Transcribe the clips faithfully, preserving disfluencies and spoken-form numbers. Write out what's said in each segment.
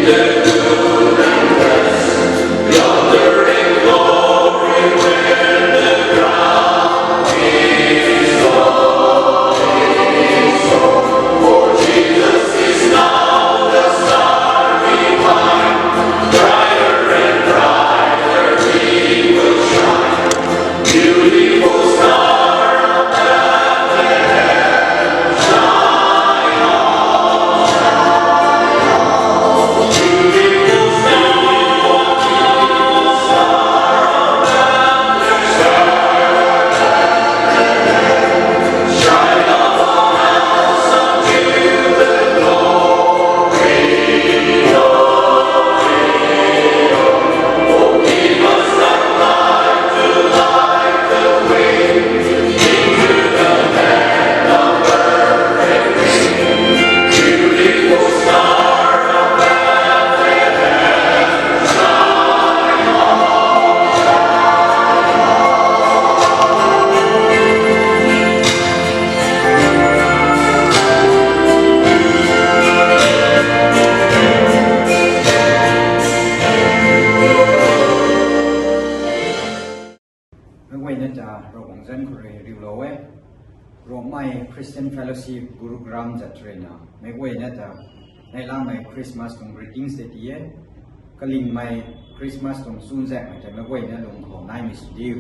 Meic guayna ta Ravguangc zanc khou rui riulou e. Rongmei Christian Fellowship Gurugram zat ruina meic guayna ta neihlamei Christmas tuang greetings tei ti e. Kalingmei Christmas tuang chunzaenghmei tei meic guayna lung khou naimei sw diu.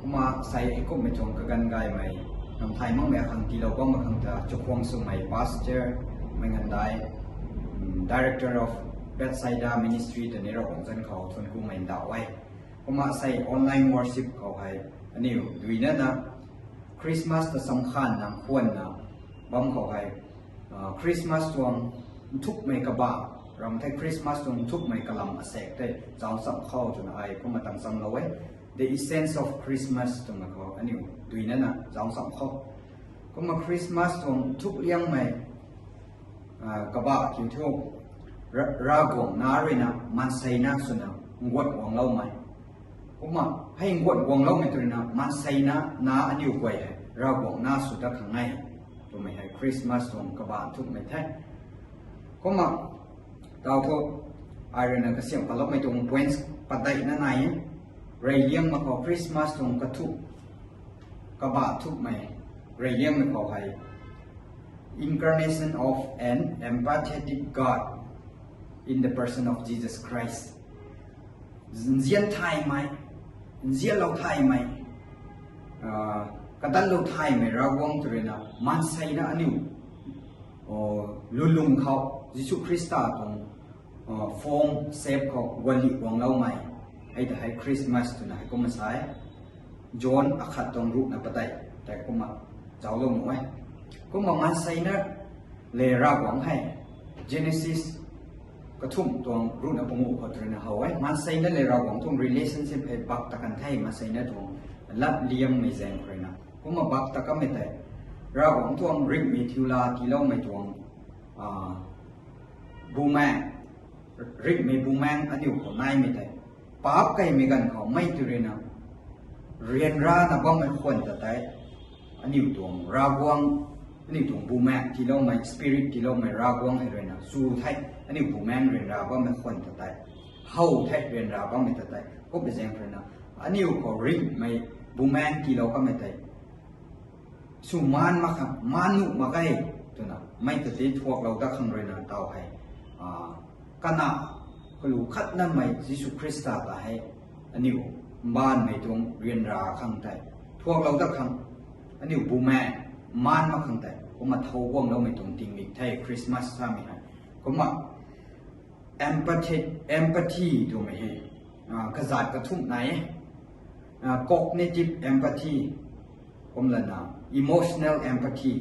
Kumna sei heikumhmei tuang kaganv gaymei, namthai makmei akhang tiilou bammei khang ta chakhwang swmei pastor, mei nganvdai, Director of Bethsaida Ministry ta ni Ravguangc zanc khou thuanc kumei ndauh e. Kumna sei online worship khou hei aniu duinana Christmas ta samkhanna khwanna bam khou hei, Christmas tuang nthukmei kabah, ram thei Christmas tuang nthukmei kalam asaekc tei zauc cham khou twna ai kumna tang chamlou e. The Essence of Christmas twmei khou aniu duinana zauc cham khou. Kumna Christmas tuang nthuk liangmei kabah kiu thu, Ravguangc nac ruina maanseina swna nguat guangloumei. Kumna hei nguat guangloumei tw ruina maanseina nac aniu guay hei Ravguangc nac sw dat khang e twmei hei Christmas tuang kabah nthukmei the. Kumna tau thu ai ruina kasiam paloumei tuang points padeihna nai e. Reyliangmei khou Christmas tuang kathuk kabah nthukmei reyliangmei khou hei, Incarnation of an empathetic God in the person of Jesus Christ. Nzian thaymei, nzianlou thaymei, kadanlou thaymei Ravguangc tw ruina maanseina aniu lulung khou Jisu Khrista tuang form shape khou guanlih guangloumei. Hei ta hei Christmas twna hei kumna sa e. John akhat tuang ruhna padeih tei kumna zauclou nuh e. Kumna maanseina le Ravguangc hei Genesis kathumh tuang ruhna panguh khou tw ruina how e. Maanseina le Ravguangc tuang relationship hei bak ta kan the, maanseina tuang latliangmei zaeng khou ruina. Kumna bak ta kanmei tei Ravguangc tuang ringhmei thiu la tiiloumei tuang bumaeng, ringhmei bumaeng aniu khou naimei tei, paap kaimei ganv khou mei tw ruina ryanrana bammei khwan ta tei, aniu tuang Ravguangc, aniu tuang bumaeng tiiloumei, spirit tiiloumei Ravguangc hei ruina chu thei, aniu bumaeng ryanra bammei khwan ta tei, how thei ryanra bammei ta tei, kummei zaeng khou ruina aniu khou ringhmei bumaeng tiilou kanmei tei sw maan mak khang, maan nuh mak ge twna mei ta ti thuaklou dat khang ruina tau hei, kana kalu khatnamei Jisu Khrista ta hei aniu mbaanvmei tuang ryanra khang tei thuaklou dat khang, aniu bumaeng maan mak khang tei kumna thow guangloumei tuang tingmik the Christmas samei hei. Kumna empathy, empathy twmei hei kazat kathumh nai e. Cognitive empathy, kumlana emotional empathy,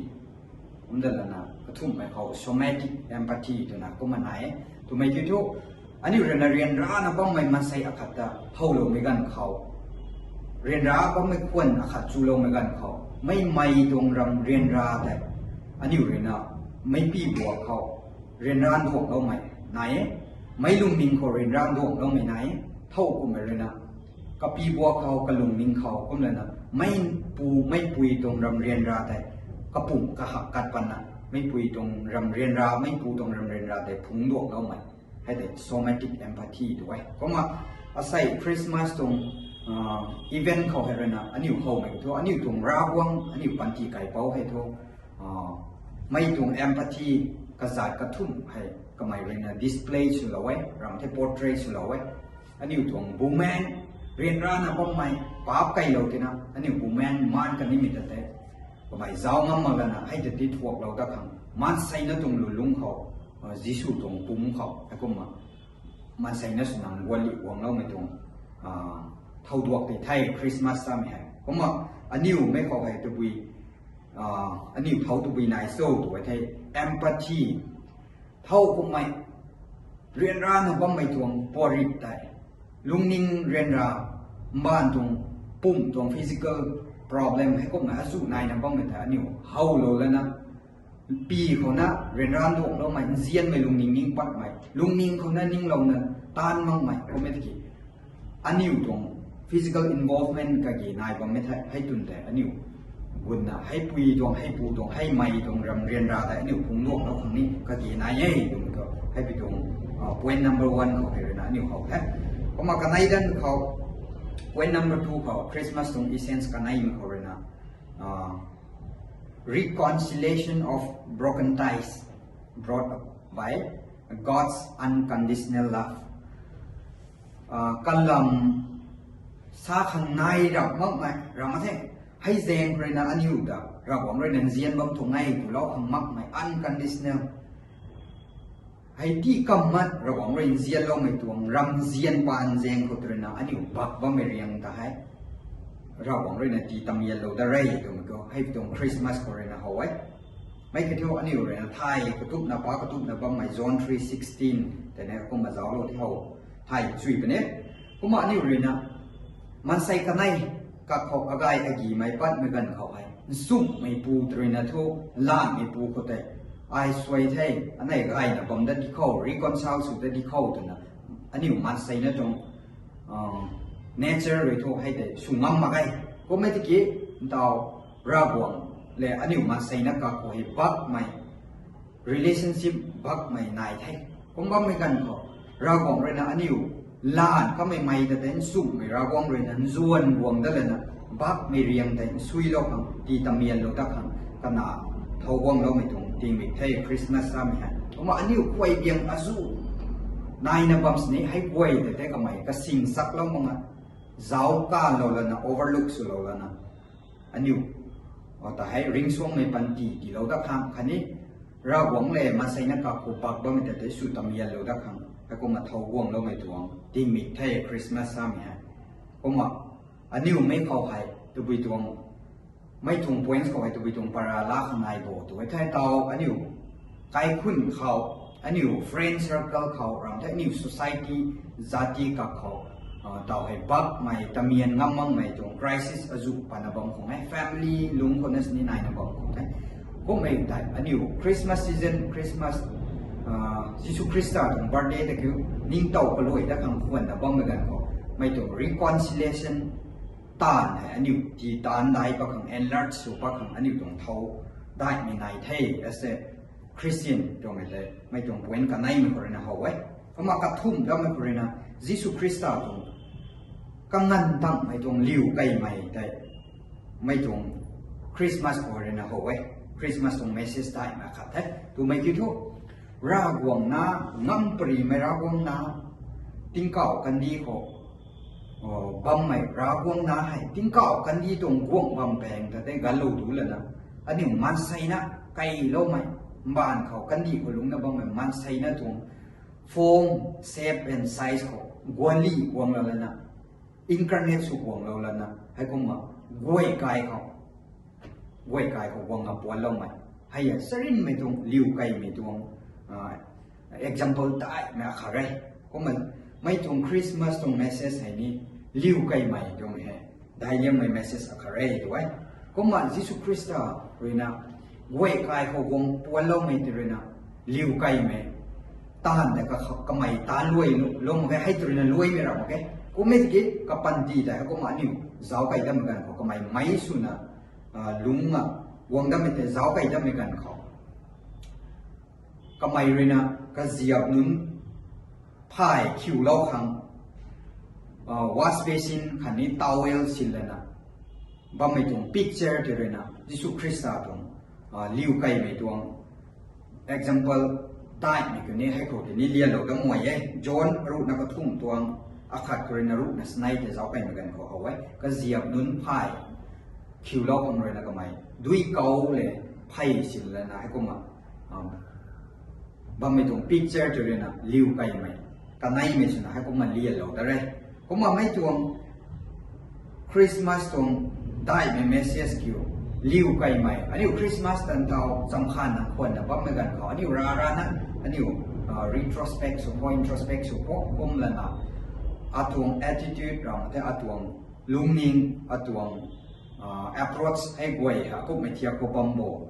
kumlana kathumhmei khou somatic empathy twna kumna nai e. Twmei ti thu, aniu ruina ryanrana bammei maansei akhat ta howloumei ganv khou, ryanra bammei khwan akhat chuloumei ganv khou, mei mei tuang ram ryanra tei aniu ruina meic pi buak khou ryanra nduangloumei nai e. Meic lungning khou ryanra nduangloumei nai e. Thow kummei ruina kapi buak khou, kalungning khou, kumlana meipu meipui tuang ram ryanra tei kapumc kahak kat patna, meipui tuang ram ryanra, meipu tuang ram ryanra tei phungc nduangloumei. Hei tei somatic empathy tu e. Kumna asei Christmas tuang event khou hei ruina aniu howmei thu aniu tuang Ravguangc aniu panty kaipouc hei thu mei tuang empathy kazat kathumh hei kamei ruina display swlou e, ram the portray swlou e. Aniu tuang bumaeng, ryanrana bammei, paap keylou tina aniu bumaeng maan kanimei ta tei kamei zauc ngam mak lana hei ta ti thuaklou dat khang, maansei na tuang lulungc khou, Jisu tuang pumc khou heikumna maansei na swnang guanlih guangloumei tuang thowduak tei the Christmas samei hei. Kumna aniu mei khou hei tabui aniu thau tabui nai cho tu e the, empathy. Thow kummei, ryanrana bammei tuang puarip tei, lungning ryanra, mbaanv tuang, pumc tuang physical problem heikumna azuh naina bammei tei aniu howlou lana, pi khouna ryanra nduangloumei, nzianmei lungning ning patmei, lungning khouna ninglouna taanv makmei kummei tiki aniu tuang physical involvement kage nai bammei thei hei twn tei aniu gunna heipui tuang, heipu tuang, heimei tuang ram ryanra tei aniu phungc luanglou khang ni kage nai e twmei khou hei pi tuang point number one khou hei ruina aniu how the. Kumna kanei dan khou, point number two khou, Christmas tuang essence kaneimei khou ruina reconciliation of broken ties brought by God's unconditional love. Kalam sa khang nai rap makmei ram the, hei zaeng khou ruina aniu ta Ravguangc ruina nzian bam tuang e twlou khang makmei unconditional hei ti kammat Ravguangc rui nzianloumei tuang ramzian paan zaeng khou tw ruina aniu bak bammei riang ta hei Ravguangc ruina tii tamyanlou dat re twmei khou hei tuang Christmas khou ruina how e. Mei kathiu aniu ruina thay katupna pa katupna bammei John three sixteen tei ni kumna zauclou ti how thay chui puni. Kumna aniu ruina maansei kanei kakhou agay agimei patmei ganv khou hei nchumhmeipu tw ruina thu, laanhmeipu khou tei ai suai the, anei gayna bam dat di khou, reconcile sw dat di khou twna aniu maansei na tuang nature rui thu hei tei sw ngam mak e. Kummei tiki ntau Ravguangc le aniu maansei na kakhou hei bakmei relationship bakmei nai the. Kum bammei ganv khou Ravguangc ruina aniu laanv kamei mei ta tei nchumhmei Ravguangc ruina nzuan guang dat lana bakmei riang tei nsuilou khang tii tamyanlou dat khang kana thowguangloumei tuang tingmik the Christmas samei hei. Kumna aniu kuay biang azuh naina bam sini hei kuay tei tei kamei kasing saklou makna zauc kalou lana overlook swlou lana aniu ta hei ringcsuangmei panty tiilou dat khang khatni Ravguangc le maansei na kakhou bak bammei ta tei sw tamyanlou dat khang heikumna thowguangloumei tuang tingmik the Christmas samei hei. Kumna aniu mei khou hei tabui tuang mei tuang points khou hei tabui tuang para la khang nai bo tu e thei tau aniu kaikhunc khou, aniu friend circle khou ram the aniu society, jati kakhou tau hei bakmei tamyan ngam makmei tuang crisis azuh pana bam khang e, family lungc khouna sini naina bam khang e. Kummei tei aniu Christmas season, Christmas, Jisu Khrista tuang birthday ta kiu ningtow kaluai dat khang khwanna bammei ganv khou mei tuang reconciliation taanv hei aniu tii taanv dai pat khang, enlarge sw pat khang aniu tuang thow daihmei nai the as a Christian twmei tei mei tuang point kaneimei khou ruina how e. Kumna kathumh dammei khou ruina Jisu Khrista tuang kanganv tangmei tuang liu keymei tei mei tuang Christmas khou ruina how e. Christmas tuang message daihmei khat the twmei kiu thu Ravguangc na, ngamparymei Ravguangc na, tingkauh kandih khou bammei Ravguangc na hei tingkauh kandih tuang guangh bam paeng ta tei ganlou tu lana aniu maansei na keyloumei mbaanv khou kandih khou lungcna bammei maansei na tuang form, shape and size khou guanlih guanglou lana incarnate sw guanglou lana heikumna guay kai khou guay kai khou guang a puanloumei hei e sarinmei tuang liu keymei tuang example daihmei akhat re. Kumna mei tuang Christmas tuang message hei ni liu keymei tuang hei dailiangmei message akhat re tu e. Kumna Jisu Khrista ruina guay kai khou guang puanloumei tei ruina liu keymei taanv tei ka kamei taanv luai lou mak ge, hei tei ruina luaimei ra mak ge. Kummei tiki kapanty tei heikumna aniu zauc key dammei ganv khou kamei mei swna lungc a guang dammei tei zauc key dammei ganv khou kamei ruina kaziap nunc phay khiulou khang wash basin khatni towel sin lana bammei tuang picture tei ruina Jisu Khrista tuang liu kaimei tuang example daihmei kuni hei khou tei ni lianlou dat mak e. John ruhna kathumh tuang akhat khou ruina ruhna sanei tei zauc kaimei ganv khou how e. Kaziap nunc phay khiulou khang ruina kamei dui kau le phay sin lana heikumna bammei tuang picture tei ruina liu kaimei kaneimei swna heikumna lianlou dat re. Kumna mei tuang Christmas tuang daihmei message kiu liu kaimei aniu Christmas tan tau chamkhan nang khwanna bammei ganv khou aniu rarana aniu retrospect sw khou, introspect sw khou kum lana atuang attitude ram the, atuang lungning, atuang approach hei guay ha kummei thiak khou bam bo.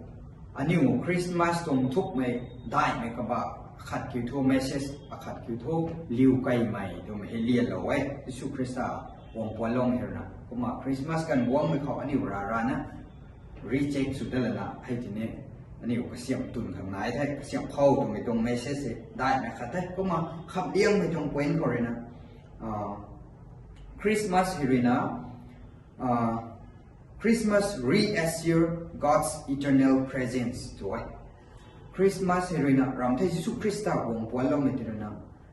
Aniu Christmas tuang thukmei daihmei kaba akhat kiu thu, message akhat kiu thu liu kaimei twmei hei lianlou e. Jisu Khrista guang puanlou hei ruina kumna Christmas ganv guangmei khou aniu rarana recheck sw dat lana hei tini aniu kasiamh twn khang nai the, kasiamh khou twmei tuang message hei daihmei khat the. Kumna khamhliangmei tuang point khou ruina Christmas hei ruina Christmas reassure God's eternal presence tw e. Christmas hei ruina ram the Jisu Khrista guang puanloumei tei ruina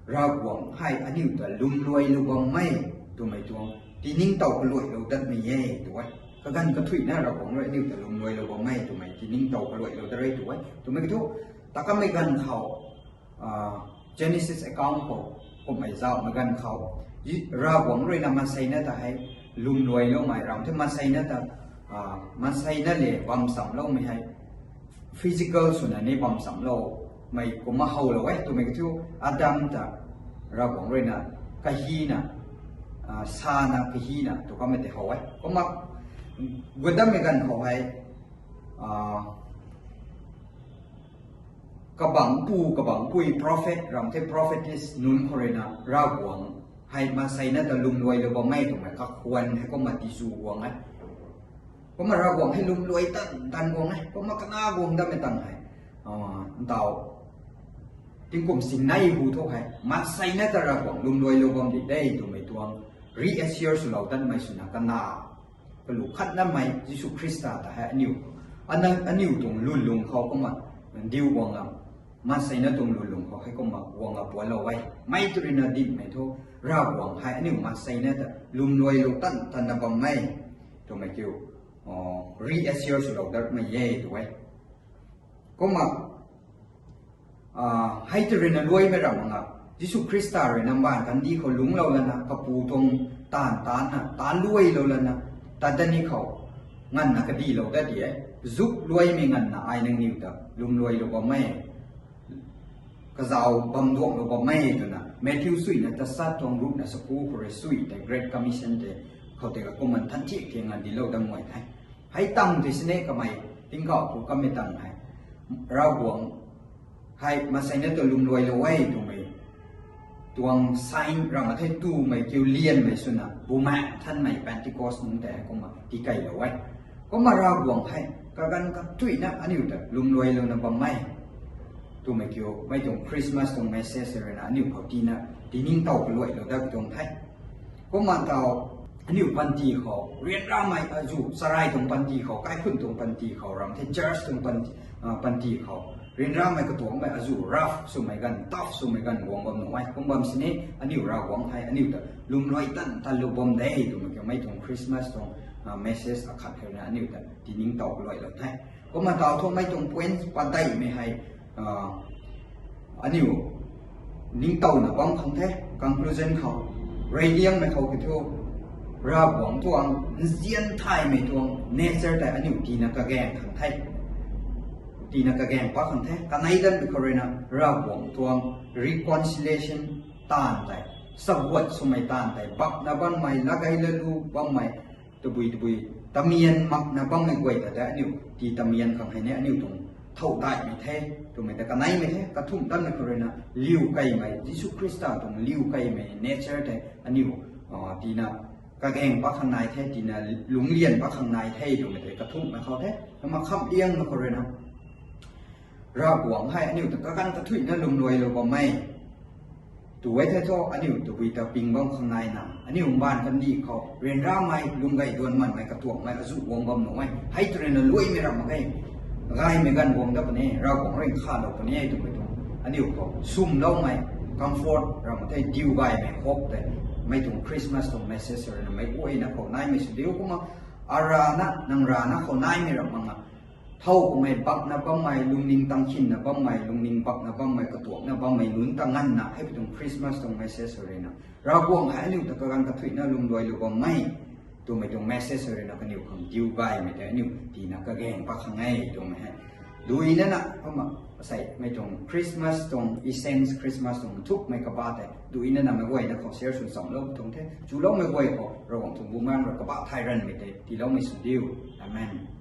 Ravguangc hei aniu ta lwmluailou bammei twmei tuang tiningtow kaluailou datmei e tw e. Kaganv kathuicna Ravguangc rui aniu ta lwmluailou bammei twmei tiningtow kaluailou dat re tw e. Twmei kiu thu, takamei ganv khou Genesis account khou kummei zauhmei ganv khou Ravguangc ruina maansei na ta hei lwmluailoumei ram the. Maansei na ta maansei na le bam chamloumei hei physical swna ni bam chamloumei kumna howlou e. Twmei kiu thu Adam ta Ravguangc ruina kahina sana kahina tw kamei tei how e. Kumna gudammei ganv khou hei kabangc pu kabangc pui prophet ram the, prophetess nunc khou ruina Ravguangc hei maansei na ta lwmluailou bammei twmei kakhwan hei kumna tizu guang e. Kumna Ravguangc hei lwmluai tan tan guang e. Kumna kana guang dammei tang hei ntau tingkum singnei hu thu hei maansei na ta Ravguangc lwmluailou bam di de twmei tuang reassure swlou tanmei swna kana kalu khatnamei Jisu Khrista ta hei aniu aniu tuang lwnlung khou kumna ndiu guang a, maansei na tuang lwnlung khou hei kumna guang a puanlou e. Mei tw ruina dinhmei thu Ravguangc hei aniu maansei na ta lwmluailou tan tanna bammei twmei kiu reassure swlou datmei e tw e. Kumna hei tw ruina luaimei ram nga Jisu Khrista ruina mbaanv kandih khou lungclou lana kapu tuang taanv taanna taanc luailou lana tat dat ni khou nganvna kadilou dat di e. Zuk luaimei nganvna ai nangniw ta lwmluailou bammei kazauh bam duanglou bammei twna Matthew suina tasat tuang ruhna saku khou rui sui tei Great Commission tei khou tei kakumna than thiak thiak ngan dilou dat mak e. Hei tang tei sini kamei tingkauh khou kamei tang hei Ravguangc hei maansei na ta lwmluailou e twmei tuang sign ram a the twmei kiu lianmei swna Bumaengh Nthanmei Pentecost nungc tei hei kumna tikeilou e. Kumna Ravguangc hei kaganv kathuicna aniu ta lwmluailouna bammei twmei kiu mei tuang Christmas tuang message ruina aniu khou tina tiningtow kaluailou dat tuang the. Kumna tau aniu panty khou ryanramei azu charai tuang panty khou, kaikhunc tuang panty khou ram the, church tuang panty khou ryanramei katuangmei azu rough swmei ganv, tough swmei ganv guang bam nuh e. Kum bam sini aniu Ravguangc hei aniu ta lwmluai tan tanlou bam de twmei kiu mei tuang Christmas tuang message akhat hei ruina aniu ta tiningtow kaluailou the. Kumna tau thu mei tuang point padeihmei hei aniu ningtowna bam khang the. Conclusion khou, reyliangmei khou kiu thu Ravguangc tuang nzian thaymei tuang nature tei aniu tina kagaeng khang the. Tina kagaeng pat khang the. Kanei danmei khou ruina Ravguangc tuang reconciliation taanv tei, sabuat swmei taanv tei, bakna bammei, lagei lalu bammei, tabui tabui tamian makna bammei guay ta tei aniu tii tamian khang hei ni aniu tuang thow daihmei the twmei ta kaneimei the. Kathumh tanmei khou ruina liu kaimei, Jisu Khrista tuang liu kaimei nature tei aniu tina kagaeng pat khang nai the, tina lungclian pat khang nai the twmei tei kathumhmei khou the. Kumna khamhliangmei khou ruina Ravguangc hei aniu ta kaganv kathuicna lwmluailou bammei Tu e the thu aniu tabui ta ping bam khang naina, aniu mbaanv kandih khou ryanramei, lung gay duan manmei, katuakmei, azuh guang bam nuh e. Hei tw ruina luaimei ram mak ge, gaymei ganv guang dat puni, Ravguangc rui nkhavlou puni e twmei tuang aniu khou sumloumei, comfort ram mak the, diu gaymei hope tei mei tuang Christmas tuang message ruina meic guayna khou naimei sw diu. Kumna arana, nang rana khou naimei ram mak nga, thow kummei bakna bammei, lungning tang khinna bammei, lungning bakna bammei, katuakna bammei nunc ta nganvna hei pi tuang Christmas tuang message ruina, Ravguangc hei aniu ta kaganv kathuicna lungduailou bammei twmei tuang message ruina kaniw khang diu gaymei tei aniu tina kagaeng pat khang e twmei hei. Duinana kumna asei mei tuang Christmas tuang essence, Christmas tuang nthukmei kabah tei duinana meic guayna khou share sw chamlou tuang the. Chuloumei guay khou Ravguangc tuang bumaengc rui kabah thay ranvmei tei tiiloumei sw diu. Amen.